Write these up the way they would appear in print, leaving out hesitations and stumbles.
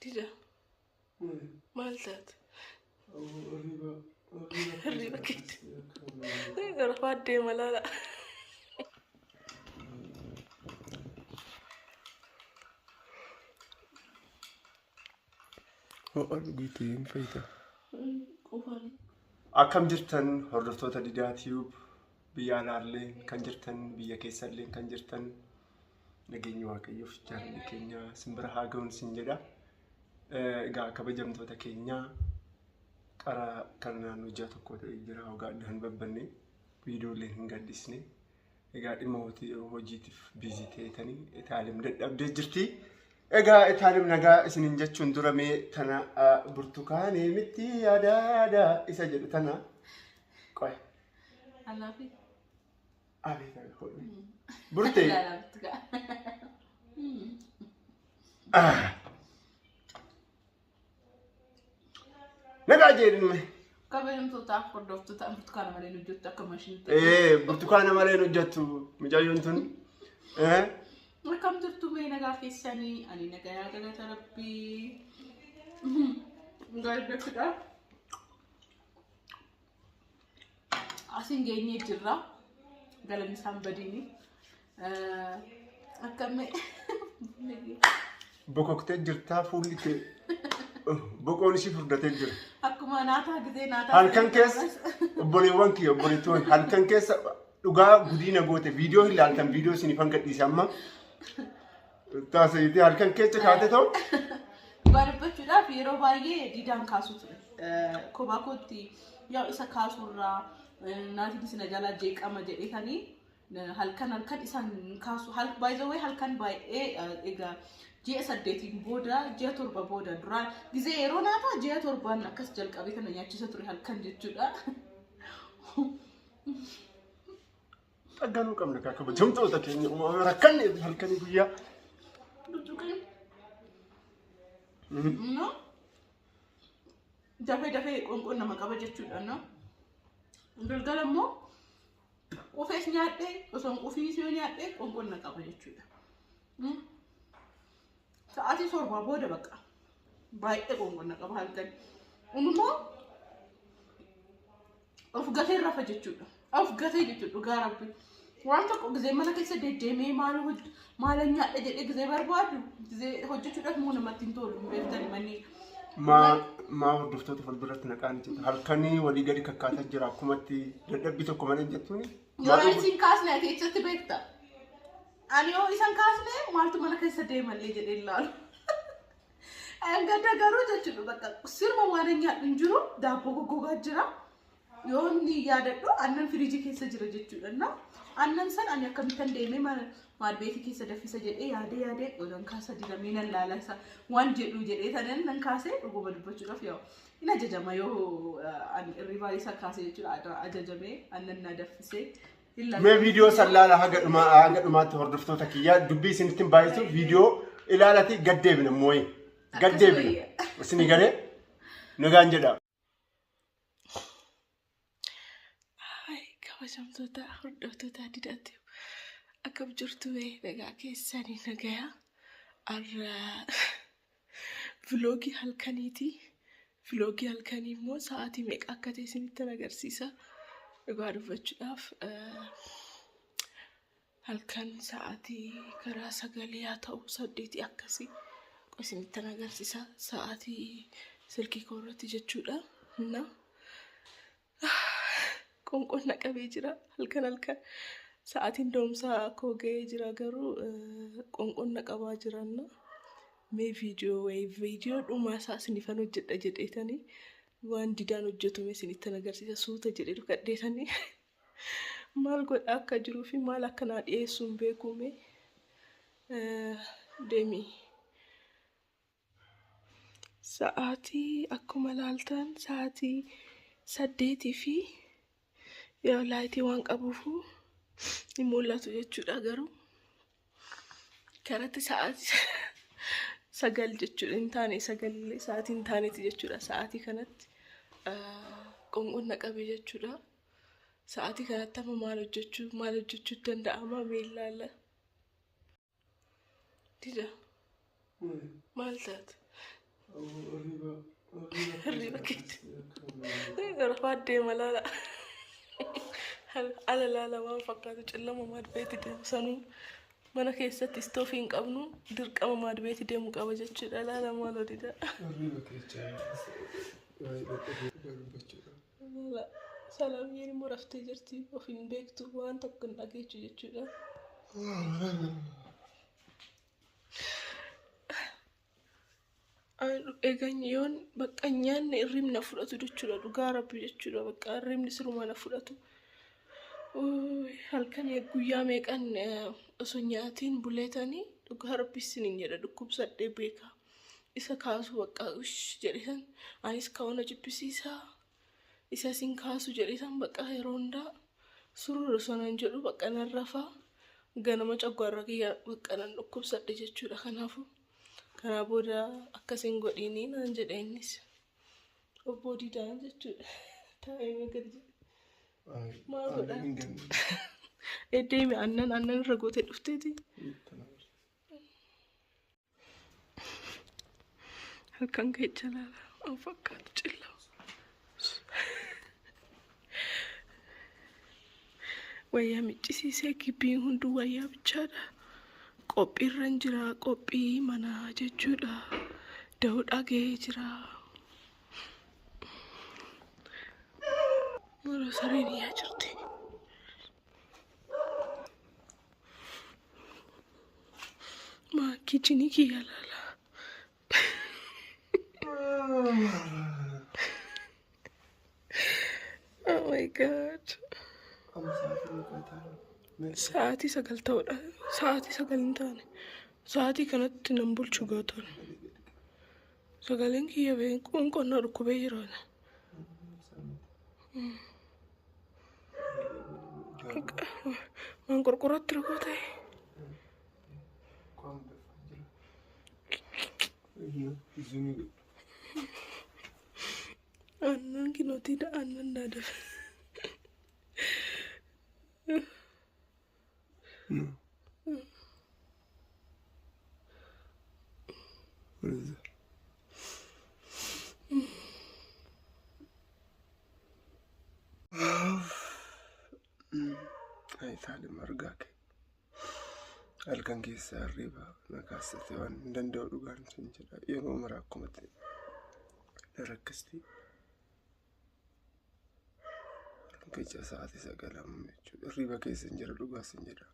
Dida maal taate? Hirriba keetti. Rafaa deema laala. Ho'a dhugiitii hin fayyita. Qufaan. Akkam jirtan hordoftoota Didaa Tube, biyya alaallee kan jirtan, biyya keessallee kan jirtan, nageenyi Waaqayyoof jaalalli keenya simbira haa ga'uun sin jedha. Egaa kabajamtoota keenya, qara kan naannoo ji'a tokko ta'ee jira hogaa adda hin babbanne, viidiyoolee hin gadhisne. Egaa dhimma hojiitiif busy ta'etanii Itaalim dadhabdee jirti. Egaa Itaalim nagaa isinin jechuun dura mee tana burtukaanee miti yaada yaada isa jedhu tana qoy. Alaafi. Abeet abeet hodhu. Burtee. Ilaalaa burtukaana. Nagaa jedhin. Kabajamtoota hordoftoota, burtukaana malee hin hojjettu akka maashinitti. Ee, burtukaana malee hin hojjettu mucayyoon tun. Ee. Akkam jirtu mee, nagaa keessanii? Ani nagayaa, galata Rabbii. Gaariidha. Asiin geenyee jirra. Galanni isaan badiini. Akkamee? Bokoktee jirtaa, fuulli kee boqoon ishii furdatee jira. Akkuma naataa gizee naataa. Halkan keessa, obboleewwan kiyya, obboleettiiwwan, halkan keessa dhugaa gudiina goote. Viidiyoo hin laaltan, viidiyoo isiniif hanga dhiise amma taasisitee halkan keessa kaate ta'u. Dhugaa dubbachuudhaaf yeroo baay'ee Didaan kaasu ture. Kophaa kootti yaa isa kaasuurraa naatiin isin jalaa jeeqama jedheetanii halkan halkan isaan kaasu. By the way, halkan baay'ee egaa ji'a 8n booda, ji'a 7 booda, duraan gizee yeroo naataa ji'a 7n akkas jalqabee kana nyaachisa ture halkan jechuudha. Xagganuu qabna kaa, kabajamtoota keenya, uumama rakkanne halkanii guyyaa. Tuttuqee. No? Dafee dafee qoonqoon nama qaba jechuudha. No? Galgala immoo qufees nyaadhee, osoo hin qufiinis yoo nyaadhee qoonqoon na qaba jechuudha. Sa'aatii 7 booda bakka baay'ee qoonqoon na qaba halkan. Immoo of gatee rafa jechuudha. Of gatee jechuudha, dhugaa Rabbi. Waan tokko gizee mana keessa deddeemee maal maalan nyaadha jedhee gizee barbaadu, gizee hojjechuudhaaf immoo namatti hin tolu, hin beektani manni. Maa maa hordoftoota fuulduratti naqaan jettu, halkanii walii gadi kakkaataa jira, akkumatti dadhabbii tokko malee jettuuni. Yoo ani isin kaasne ati eessatti beekta? Ani yoo isan kaasne maaltu mana keessa deemallee jedhee ilaalu. Gadda garuu jechuudha, bakka sirma waan hin nyaadhu hin jiru, daabboo goggogaa jira. Yoo inni yaadadhu aannan firiijii keessa jira jechuudha. Na aannan san ani akkamittan deemee maadbeetii keessa daffisa jedhee yaadee yaadee nan kaasa didamee nan laala isa waan jedhu jedhee tanan nan kaasee. Dhuguma dubbachuudhaaf yoo hin ajajama, yoo ani irribaa isa kaase jechuudha, ajajamee aannan na daffisee hin laala. Mee viidiyoo san laala haga dhumaa, haga dhumaatti. Hordoftoota kiyyaa, dubbii isinitti hin baay'isu, viidiyoo ilaalati gad deebina mooyi. Gad deebina. Isinii galee nagaan jedha. Haay, kabajamtoota hordoftoota Didaatti, akkam jirtu mee, nagaa keessanii? Nagayaa. Har'a vlogii halkaniiti. Vlogii halkanii immoo sa'aatii meeqa akka ta'e isinitti agarsiisa. Dhugaa dubbachuudhaaf halkan sa'aatii karaa 9 haa ta'u 8 akkasii isinitti agarsiisa, sa'aatii silkii koo irratti jechuudha. Na qoonqoon na qabee jira halkan halkan. Sa'aatiin da'umsaa koo ga'ee jira, garuu qoonqoon na qabaa jiranna. Mee viidiyoo wayii, viidiyoo dhumaa isaa isinifan hojjedha jedheetanii, waan Didaan hojjetume isinittan agarsiisa. Suuta jedhee dhukadheetanii maal godha akka jiruu fi maal akka naa dhiyeessu hin beekume. Deemi. Sa'aatii akkuma laaltan sa'aatii 8 fi yaa lightii waan qabuufu hin mul'atu jechuudha, garuu karatti sa'aatii 9 jechuudha, hin taane, 9 sa'aatii hin taaneeti jechuudha. Sa'aatii kanatti qoonqoon na qabe jechuudha. Sa'aatii kanatti amma maal hojjechuu danda'ama? Mee ilaalla. Dida, maal taate? Hirriba keetti. Rafaa deema laala. Ala laala waan fakkaatu cillama maadbeetti deemu sanuu mana keessatti istoofii hin qabnu dirqama maadbeetti deemu qaba jechuudha laala maal odida. Laala Salaamiyyeen immoo raftee jirti of hin beektu waan tokko hin dhageechu jechuudha. Eegan yoon bakka nyaanni hirribni na fudhatu jechuudha dhugaa rabbi jechuudha bakka hirribni siruma na fudhatu. Halkan guyyaa meeqan osoo nyaatiin buleetanii dhugaa rabbi isiniin jedha dhukkubsadhee beeka. Isa kaasu bakka ush jedhesan anis ka'uu na jibbisiisaa. Isa isin kaasu jedhesan bakka yeroo hundaa surura osoo nan jedhu bakka nan rafaa ganama coggaarra kiyya bakka nan dhukkubsadhe jechuudha kanaafuu. Kanaa booda akkasin godhiinii naan jedhe innis. Obbo Didaan jechuudha. Taa'ee gadi jedhe. Maal godhaa? Deemi aannan irra gootee dhufteeti. Halkan keessa laala waan fakkaatu cillaa. Wayyaa miccisiisee gibbiin hunduu wayyaa bichaadha. Qophiirra jira qophii manaa jechuudha. Da'uudhaa gahee jira. Mara sareen iyyaa jirti. Maa kichinii kiyya laala. Oh my God. Sa'aatii 9 ta'uudha. Sa'aatii 9 hin taane. Sa'aatii kanatti nan bulchu gootan. Sagaleen kiyya qoonqoon na dhukkubee jira. Waan qorqorratti rakkoo ta'e. Aannan kinootiidha aannan daadafe. What is it? Taalim argaa kee. Halkan keessa hirriba na kaasate waan hin danda'u dhugaan sin jedha. Yeroo mara akkuma ta'e na rakkisti. Halkan keessa sa'aatii 9 amma jechuudha. Hirriba keessa hin jira dhugaa sin jedha.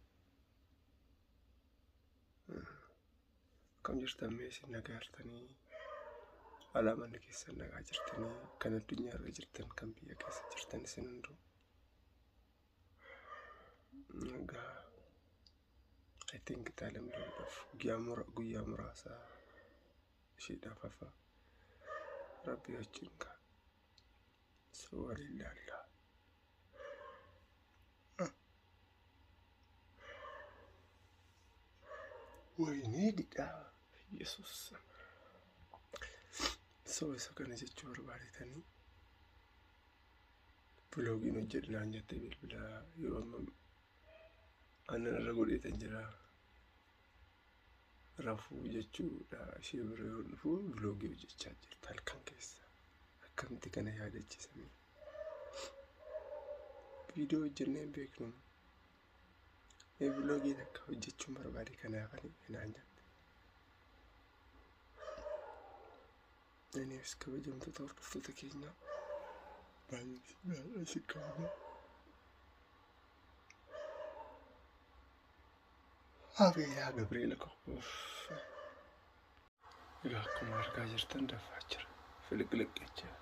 Akkam jirtan mee isin nagaa jirtanii? Alaa manni keessan nagaa jirtanii? Kan addunyaa irra jirtan, kan biyya keessa jirtan isin hunduu. Nagaa. I think Taalim duudhaaf guyyaa muraasa isheedhaaf hafa. Rabbi wajjin kaa. So waliin ilaalla. Wayinee didhaa Yesuus. So isa kana jechuu barbaadetanii vloogiin hojjedhu jettee bilbila yeroo amma aannan irra godheetan jira. Rafuu jechuudha ishee bira yoo dhufu vloogii hojjechaa jirti halkan keessa. Akkamitti kana yaadachiisanii. Viidiyoo hojjennee hin beeknu. Mee vloogiin akka hojjechuun barbaade kanaaf ani kanaan jette. Anis kabajamtoota hordoftoota keenyaa baay'ee isin kabaja. Abeeyaa Gabriela koo. Egaa akkuma argaa jirtan danfaa jira. Filiqiliq jechaa.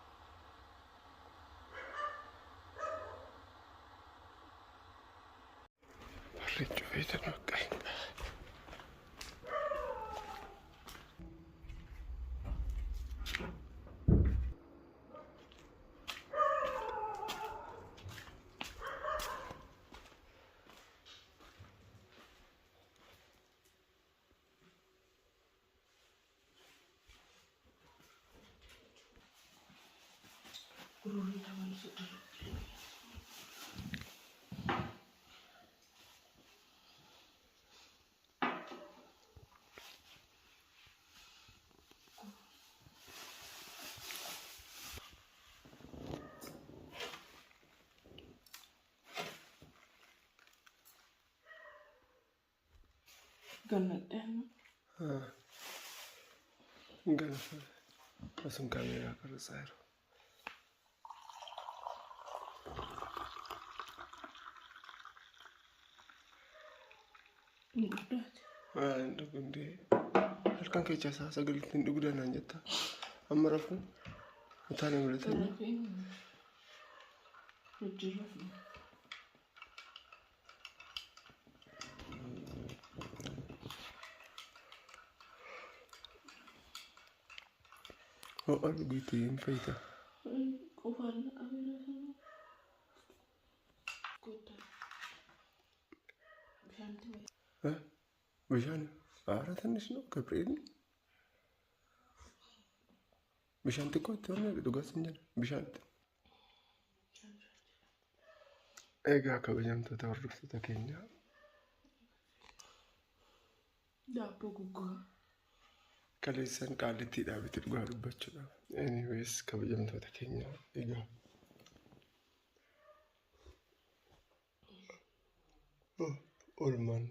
Barri cufeetan bakka hin Gurgurri lamaan osoo Gannadhee. Ganafa. Osoo kaameeraa qarratsaa jiru. Guddaati. Hin dhugundee. Halkan keessaa isaa sagalitti hin dhugdaa naan jetta. Amma rafu. Mataa na mul'atanii. Rafeen hojii rafne. Ho'a dhugiitii hin fayyita. Qofaan qabeera sana. Kottaa. Bishaanti wayii. Bishaan haara ትንሽ ነው ገብርኤል bishaan xiqqoo itti horne dhugaa sin jedha bishaan itti. Egaa kabajamtoota hordoftoota keenya Daabboo goggogaa. Kaleessan qaallittiidhaa biti dhugaa dubbachuudhaaf. Anyways, kabajamtoota keenya, egaa oolmaan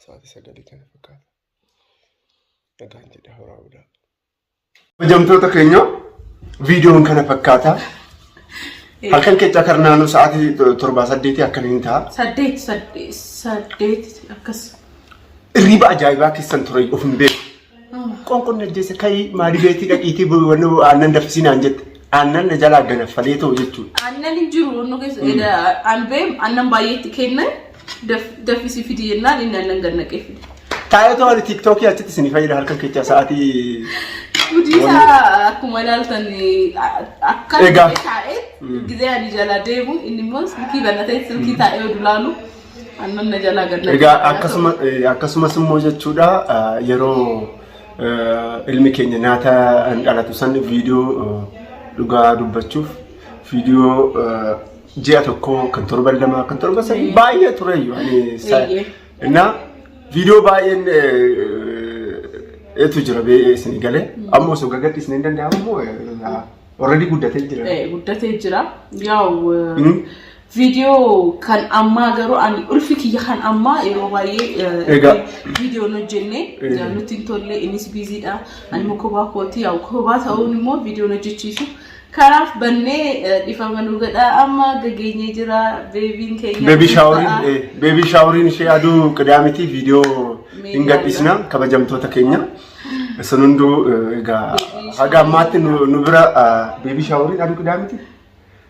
sa'aatii 9 kana fakkaata. Nagaan jedha, horaa bulaa. Kabajamtoota keenya, viidiyoon kana fakkaata. Halkan keessa kan naannoo sa'aatii 7 8 akkaniin ta'a. 8 8 8 akkas. Irriba ajaa'ibaa keessan ture, of hin beeku. Qoonqoon ajjeese, ka'ii maali beetii dhaqiitii wanni aannan danfisii naan jette. Aannan na jalaa ganaffalee ta'u jechuudha. Aannan hin jiru wanno keessa albee aannan baay'eetti kennan danfisii fidi jennaan inni aannan gad naqee fide. Taa'ee ani TikTokii achitti isinii fayyada halkan keessaa sa'aatii. Hojii isaa akkuma ilaaltan akka Egaa. taa'ee gizee ani jala deemu inni immoo silkii banatee silkii taa'ee oduu laalu aannan na jalaa gad naqee. Egaa akkasumas immoo jechuudha, yeroo ilmi keenya nyaata dhalatu san viidiyoo, dhugaa dubbachuuf viidiyoo ji'a tokko kan torban 2 kan torban 3 baay'ee tureyyuu ani na viidiyoo baay'een eetu jira bee isinii galee amma osoo gagadhiisne hin danda'amu immoo already guddatee jira. Guddatee jira. Yaa'u viidiyoo kan ammaa garuu ani ulfi kiyya kan ammaa yeroo baay'ee Egaa. viidiyoon hojjenne nutti hin tolle, innis busydha. Ani immoo kophaa kooti, yaa'u kophaa ta'uun immoo viidiyoon hojjechiisu. Kanaaf bannee dhifama nu godhaa, amma gageenyee jira babyn keenya. Baby showeriin ishee aduu qidaamiti, viidiyoo hin gadhiisna, kabajamtoota keenya. Isin hunduu egaa haga ammaatti nu bira baby showeriin aduu qidaamiti.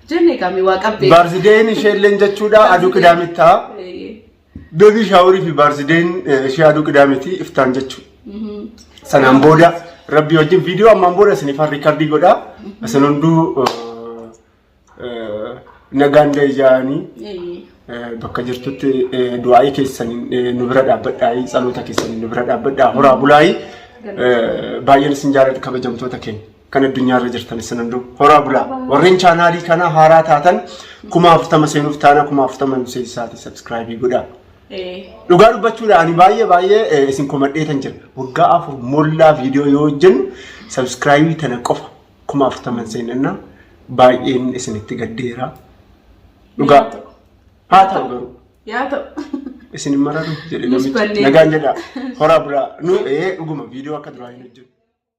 Jenne qaami waa qabbee. Birthdayn ishee illee jechuudha aduu qidaamiti ta'a. Baby showerii fi birthdayn ishee aduu qidaamiti iftaan jechuudha. Sanaan booda rabbii wajjin viidiyoo ammaan booda isiniif record godhaa. Isin hunduu nagaan dayyaanii bakka jirtutti du'aa'ii keessaniin nu bira dhaabbadhaa, tsaloota keessaniin nu bira dhaabbadhaa, horaa bulaayii. Baay'een isin jaalladha, kabajamtoota keenya kan addunyaarra jirtan, isin hunduu horaa bulaa. Warreen chaanaalii kana haaraa taatan, 40,000 seenuuf taana, 40,000 nu seensaati subscribe godhaa. Dhugaa dubbachuudha ani baay'ee baay'ee isin komadheetan jira. Waggaa 4 mollaa viidiyoo yoo hojjennu subscribe tana qofa 40,000 seenanna, baay'een isinitti gaddeera. Dhugaa haa ta'u garuu Yaa ta'u. isin hin mararu jedhe Nus namichi. bannee. Nagaan jedha, horaa bulaa. Nu dhuguma viidiyoo akka duraa hin hojjennu.